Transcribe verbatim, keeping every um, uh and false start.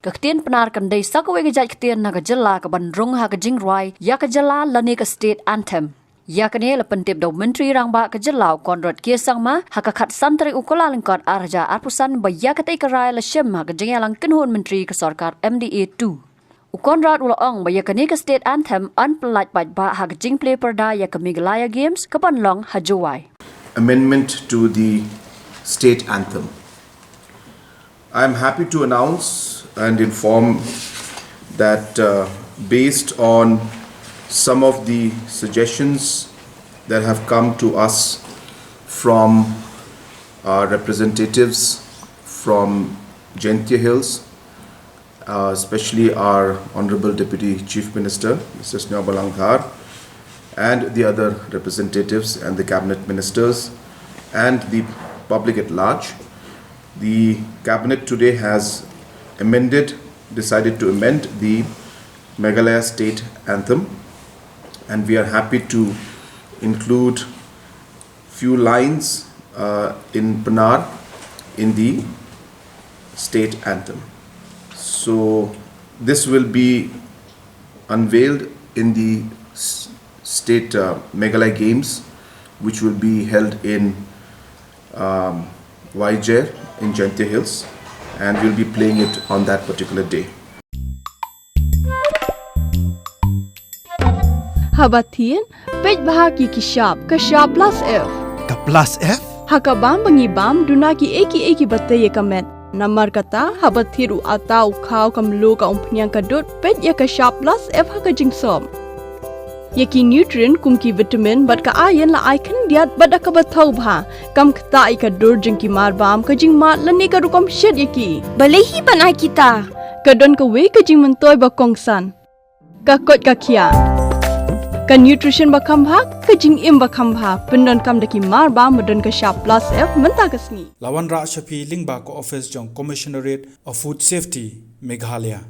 Ka ktien Pnar kan dei sa kawei ka jait ktien na ka jylla kaban rung ha ka jingrwai ïa ka jylla lane ka State Anthem. Ïa kane la pyntip da u Myntri Rangbah ka jylla u Conrad K Sangma ha ka khatsan tarik u Kyllalyngkot arhajar arphew san ba ïa katei ka rai la shim ha ka jingïalang kynhun myntri ka sorkar M D A two. U Conrad u la ong ba ïa kane ka State Anthem yn pyllait paidbah ha ka jingplie pyrda ïa ka Meghalaya Games kaban long ha Jowai. Amendment to the State Anthem. I am happy to announce and inform that, uh, based on some of the suggestions that have come to us from our representatives from Jaintia Hills, uh, especially our Honorable Deputy Chief Minister, Mister Sniawbhalang Dhar, and the other representatives and the cabinet ministers and the public at large. The cabinet today has amended, decided to amend the Meghalaya state anthem, and we are happy to include few lines, uh, in Pnar in the state anthem. So this will be unveiled in the s-, state, uh, Meghalaya Games, which will be held in, um, Wahiajer in Jaintia Hills, and we'll be playing it on that particular day. Haba thied, peit bha ki ki shap, ka shap plus F. Ka plus F? Ha ka bam ba ngi bam, duna ki ei ki ei kiba tei ïa ka met. Namar kata, haba thied u atta u khaw ka mluh ka umphniang ka dud, peit ïa ka shap plus F ha ka jingsop. Ïa ki nutrient kum ki vitamin bad ka iron la ai khyndiat bad da kaba thaw bha. Kam ktah ïa ka dur jong ki marbam, ka jingmad lane ka rukom shet ïa ki. Balei hi ban ai kita? Ka don kawei ka jingmyntoi ba kongsan. Ka koit ka khiah. Ka nutrition ba kham bha, ka jingim ba kham bha. Pyndonkam da ki marbam ba don ka shap plus F mynta ka sngi. La wanrah sha phi lyngba ka office jong Commissionerate of Food Safety, Meghalaya.